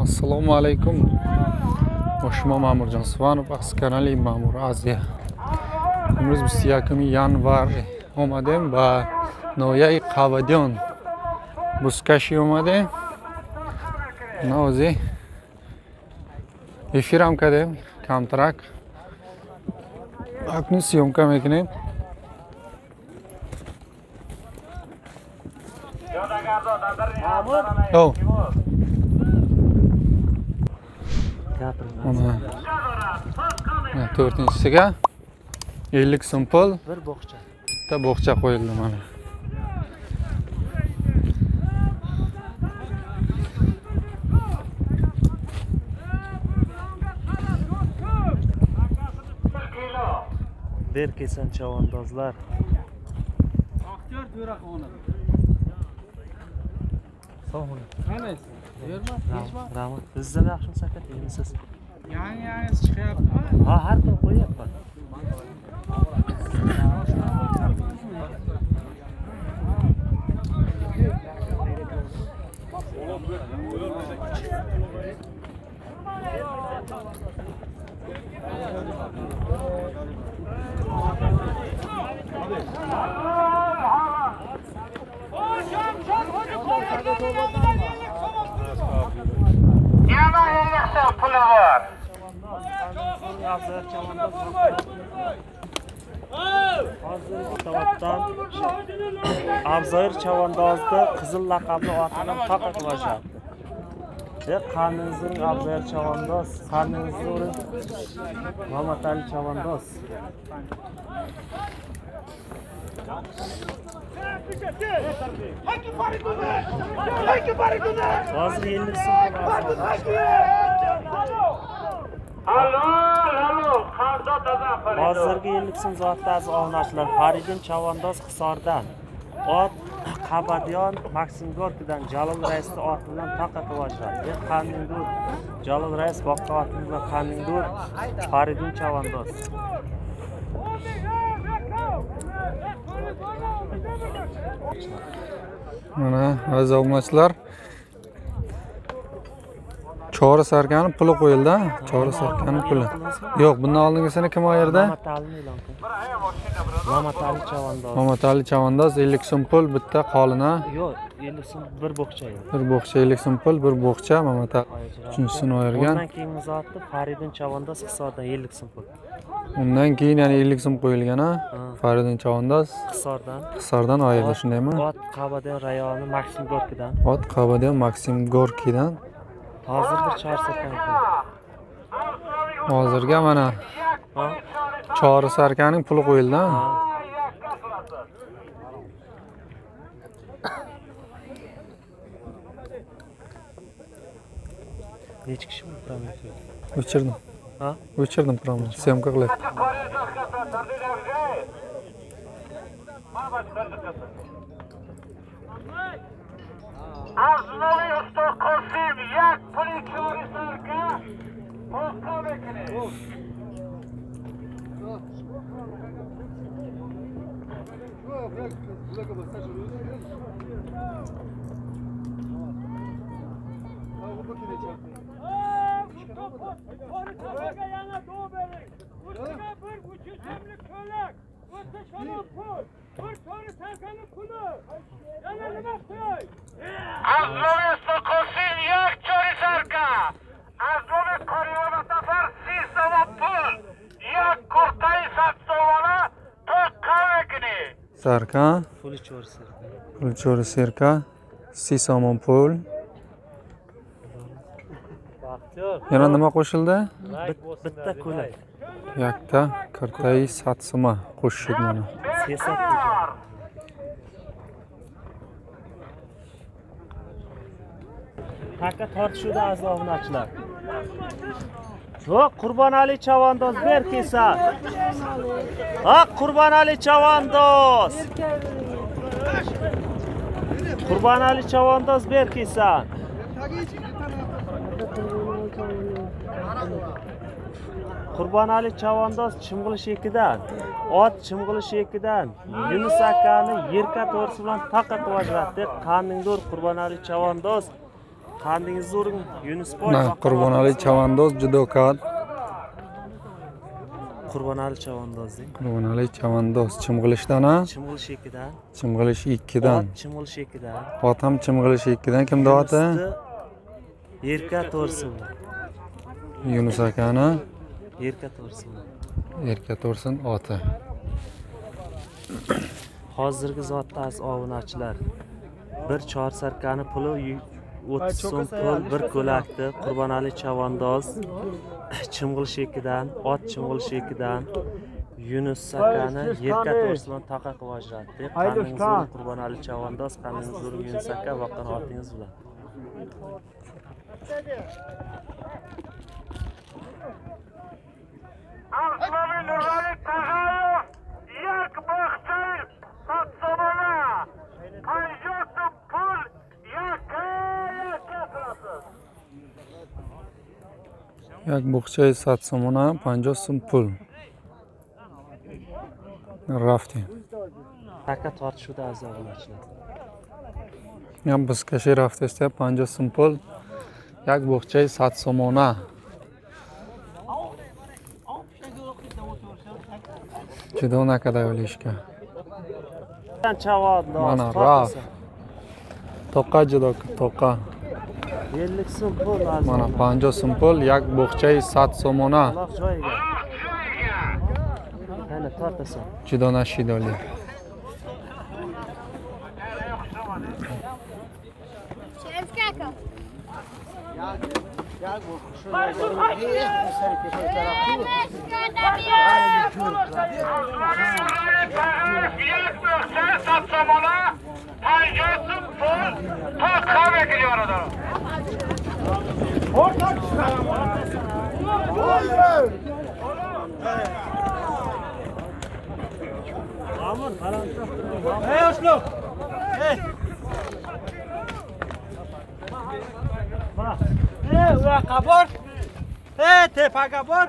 Assalomu alaykum. Шумо Маъмурҷон Суванов аз канали Маъмур Азия. Имрӯз 21 январ омадем ба ноҳияи Қавадиён. Бузкашӣ омадем. Навози эфирам кардем камтарак. Акнун съёмка мекунем. Mana to'rtinchisiga 50 so'm pul, bir bo'xcha. Bitta bo'xcha qo'yildi mana. Berkesan chavandozlar. Aktyor To'raxonov. Sog' bo'ling. Qandaysiz? Yermi? Hechmi? Rahmat. Bizdan yaxshimisiz aka, iyimisiz? Yangi chiqyaptimi? Ha, har kuni qo'yyapman. Yana 50 so'm puli bor. Hozirgi tovatdan Abzoir chavandozda qizil laqabli otidan taqa qilishyapti. Qaningizning Abzoir chavandoz, qaningizning Mamatali chavandoz. Hozir 50 so'm. Hozirgi 50 so'm zotda aziz obunachilar, Faridun chavandoz Hisordan, ot Qabadiyon Maksim Gorkidan Jalol raisni oti bilan taqa qilib. Qaningdur Jalol rais boqqa oti bilan qaningdur Faridun chavandoz. Mana aziz obunachilar, Chori sarkani puli qo'yildi, Chori sarkani puli. Yo'q, bundan oldingisini kim ayirdi? Mamatali'ni e'lon qildi. Mamatali chavandoz. Mamatali chavandoz 50 so'm pul bitta qolina. Yo'q, 50 so'm bir bo'xcha edi. Bir bo'xcha 50 so'm pul, bir bo'xcha Mamatali uchinchisini ayirgan. Undan keyingi zotni Faridun chavandoz Hisordan 50 so'm pul. Undan keyin yana 50 so'm qo'yilgan, ha? Faridun chavandoz Hisordan. Hisordan ayirdi, shundaymi? Ot Qabadiyon rayoni Maksim Gorkidan. Ot Qabadiyon Maksim Gorkidan. Hozir bir chori sarkani. Hozirga mana chori sarkaning puli qo'yildi. Necha kishi bu promoni? O'chirdim. Ha? O'chirdim promoni. Syomka qilyapti. Arzunoviy usta Qosim yak puli chori sarka boqqa bekini. Arzunoviy usta Qosim yak chori sarka. Arzunoviy Qorimov Safar 30 so'm pul. Yak kurtay 100 so'mona to'qqa bekini. Sarka. Puli chori sarka. Puli chori sarka 30 so'm pul. Yana nima qo'shildi? Bitta ko'lak. Yakta kurtay 100 so'ma qo'shildi mana. Sesat. Taka tortishuvda aziz obunachilar. Yo'q, Qurbonali chavandoz Berkesa. Ha, Qurbonali chavandoz. Qurbonali chavandoz Berkesa. Qurbonali chavandoz Chimg'ilish 2dan, ot Chimg'ilish 2dan Yunus akani yerka to'g'risi bilan taqa qilib ajratdi. Qaningdur Qurbonali chavandoz, Qandingizni uring, Yunusboy. Qurbonali chavandoz judokat. Qurbonali chavandoz deng. Qurbonali chavandoz Chimg'ilishdan ha? Chimg'ilish 2dan. Chimg'ilish 2dan. Ot Chimg'ilish 2dan. Ot ham Chimg'ilish 2dan. Kimda oti? Erka to'rsin. Yunus akani. Erka to'rsin. Erka to'rsin oti. Hozirgi zotda az obunachilar. Bir chorsarkani puli 30 so'm pul, bir ko'lakni Qurbonali chavandoz Chimg'ilish 2dan, ot Chimg'ilish 2dan, Yunus akani Erka to'rsin taqa qilib ajratdi. Qandingiz uring Qurbonali chavandoz, qandingiz uring Yunus aka, boqqan otingiz bilan. Arsloni Nurali Tag'ayev yak bog'cha sat somona. 50 so'm pul yakka yakka turasiz. Як буғчаи 100 сомона 50 сум пул. Рафтем. Taka tortishuvda aziz obunachilar. Ям бузкашӣ рафтеста 50 сум пул. Як буғчаи 100 сомона. Ҷудо накарда олишка. Mana рафт. Тоқа ҷудо тоқа. 50 so'm pul aziz. Mana 50 so'm pul, як буғчаи 100 сомона. Qani tortasan. Judo nashidoli. Yak bog'cha 100 somona 50 so'm pul toqa bekilyapti. Ey Oslo! Ey! Ey, uyoqqa bor! Ey, tepaga bor!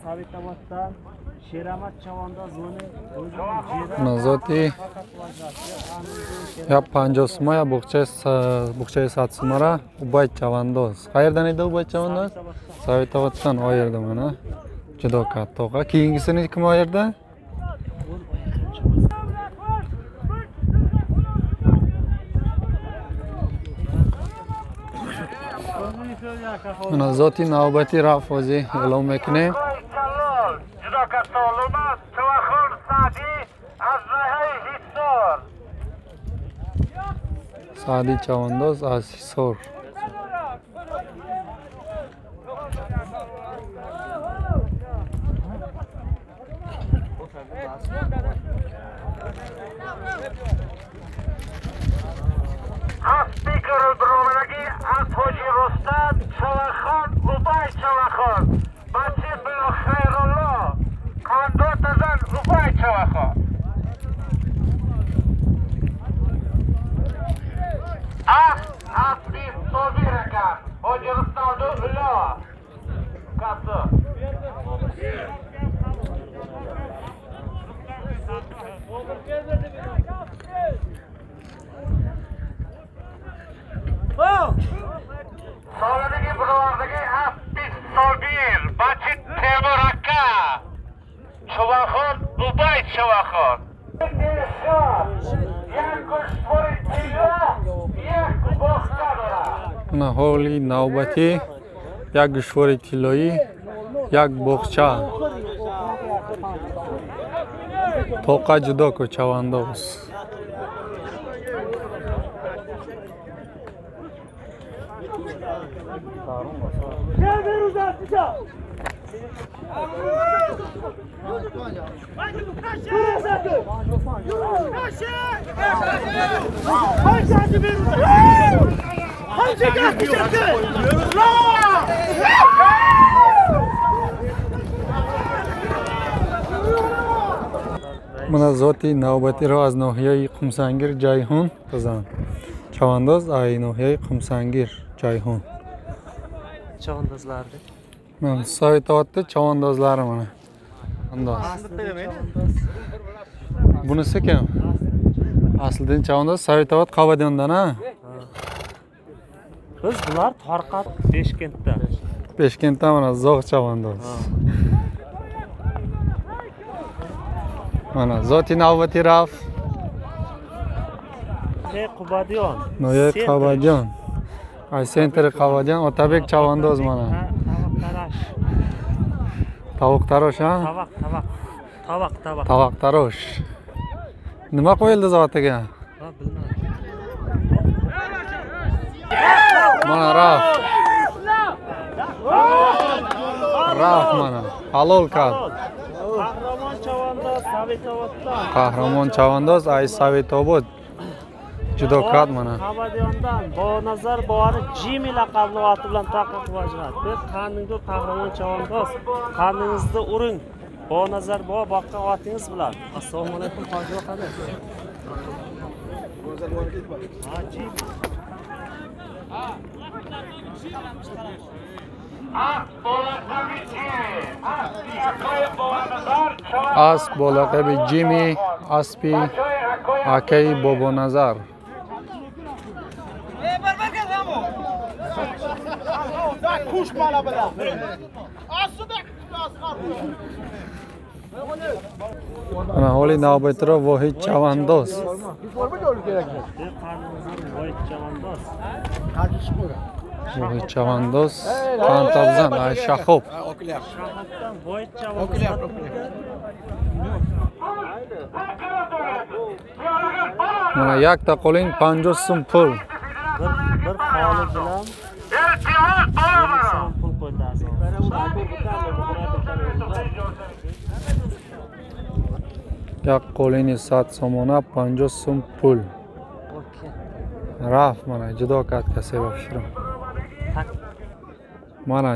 Sabitoboddan Sheramat chavandoz uni Nazoti я 50 сума, я буғчаи 100 сумара Ubayd chavandoz. Qayerdan edi Ubayd chavandoz? Sabitoboddan ayirdi mana. Juda katta to'qa. Keyingisini kim ayirdi? Mana zoti navbati рафт ҳозир эълон мекунем. Juda katta olma, Chavaxon Sa'di az Zahay Hisor. Sa'di chavandoz аз Hisor. Speaker biromadagi az Hoji Rustam Chavaxon Ubay Chavaxon. Bachi bilan Xayrullo Qandotadan Ubay Chavaxon. Asli Sobir aka, Hoji Rustamni ulo. Ukasi. Soladagi birovardagi Asli Sobir, Bachi Temur aka. Chavaxon Ubay Chavaxon. Mana ҳоли навбатӣ як гӯшвори тиллоӣ, як боғча. Тоқа ҷудо ку чавандоз. Mana zoti navbatiro аз ноҳияи Қумсангир Ҷайҳун бизан. Чавандоз ай ноҳияи Қумсангир Ҷайҳун. Chavandozlarni. Mana Sovetobodda chavandozlari mana. Andoz. Bunisi kim? Asliddin chavandoz Sovetobod Qabadiyondan ha? Biz bular Torqat Beshkentdan. Beshkentdan mana Zo'g' chavandoz. Mana zoti navbati raf. Qubadiyon. Noya Qabadiyon. Ay sentri Qabadiyon Otabek chavandoz mana. Tovuq tarosh ha? Tovoq. Tovoq tarosh. Nima qo'yildi zotiga? Ha, bilmadim. Mana raf. Raf mana. Halol kad. Qahramon chavandoz Sovetoboddan. Qahramon chavandoz ay Sovetobod. Judo kad mana. Qabadiyondan Bobonazar bori Jimmy laqabli oti bilan taqa rivojlatdi. Qandingdur Qahramon chavandoz. Qandingizni uring. Bobonazar bobo boqqan otingiz bilan. Assalomu alaykum hoji aka. Ha, Jimmy. Asp бо лақаби Ҷимми, аспи акаи Бобоназар. Mana holi navbatiro Vohid chavandoz. Vohid chavandoz Qantabzan ay Shahob. Mana yakta qo'ling 50 so'm pul. Bir xoli bilan 50 so'm pul qo'ydi. Yak qo'lini 100 somona 50 so'm pul. Raf mana judo katta sevib shirin. Mana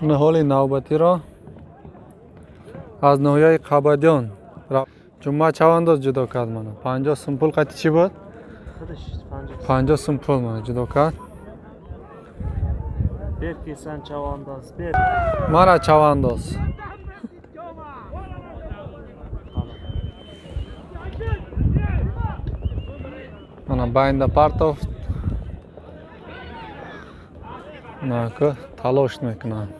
Ниҳоли навбатиро аз ноҳияи Қабадиён Ҷумъа чавандоз ҷудо кард мана. 50 сум пул қати чӣ буд? 50 сум пул мана ҷудо кард. Бер келсан чавандоз, бер. Мана чавандоз. Мана байнда партов. Нака талош мекунанд.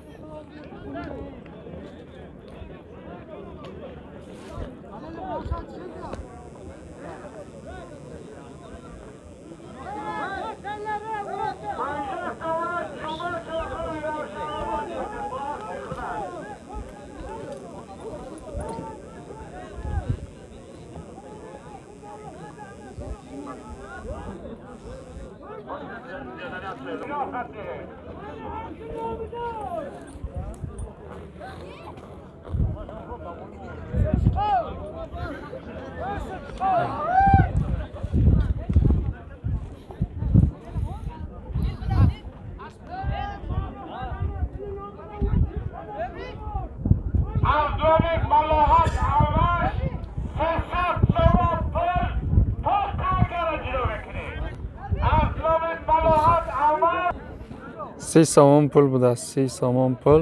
30 somon pul bu da, 30 somon pul.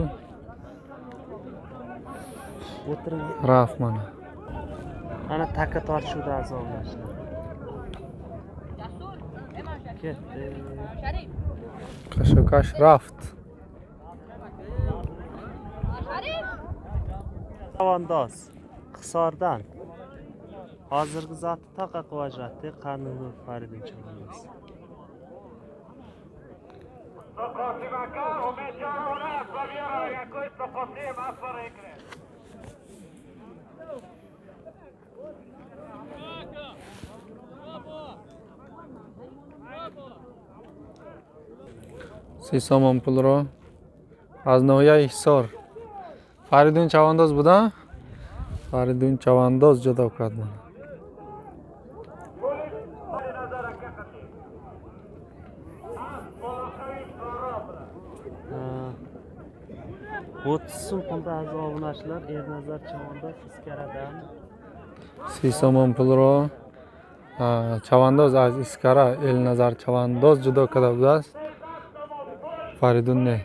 O'tiring. Raf mana. Ana taka tortishuvda azoblanishdi. Ketdi. Kashokash raft. Chavandoz Hisordan. Hozirgi zoti taqa quvajratdi, qanuni Faridun Chavandoz. Си сомон pulro аз ноҳияи Ҳисор. Фаридун Чавандоз буда? Фаридун Чавандоз ҷудо кард. O'ttiz so'm pulda aziz obunachilar Ernazar Chavandoz Iskaradan. 30 somon pulro Chavandoz аз Iskara Elnazar Chavandoz judo karda budast. Faridun ne?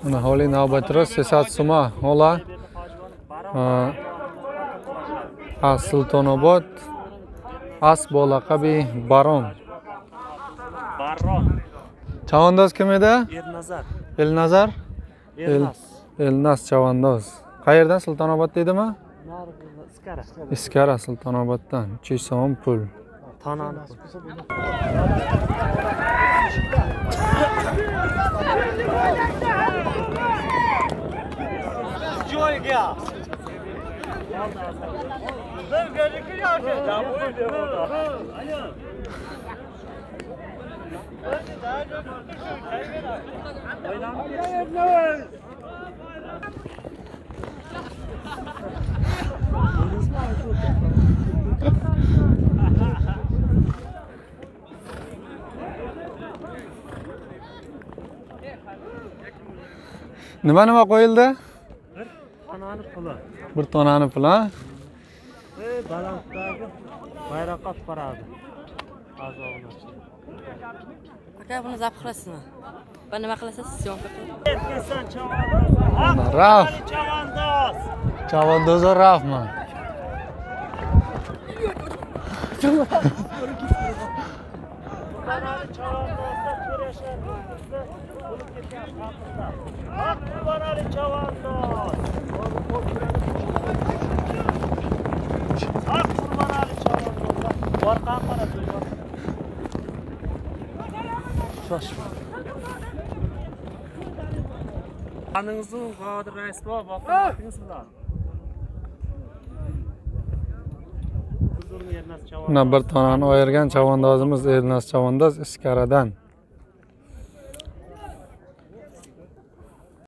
Mana holi navbatro 300 suma hola аз Sultonobod asp бо лақаби Барон. Барон. Chavandoz kim edi? Ernazar. Elnazar? Elnas. Elnas Chavandoz. Qayerdan? Sultonobod deydimi? Iskara. Iskara Sultonoboddan. 300 so'm pul. Tanani. Joyga. Nima nima qo'yildi? Bir tonani puli. Bir tonani puli, ha? Balanddagi bayroqqa olib boradi. Azoblanishdi. Aka, buni zabt qilasizmi? Va nima qilasiz? Syomka qilib. Ketsan chavandoz. Raf. Chavandoz. Chavandoz rafmi? Chavandozda to'rashar bo'lib ketgan xalqda. Haq Qurbanali Chavandoz. Haq Qurbanali Chavandoz. Orqaga qarab yur. Shoshma. Qaningizni Qodir rais bor, boqingiz bilan. Mana bir tonani ayirgan chavandozimiz Elnas Chavandoz Iskaradan.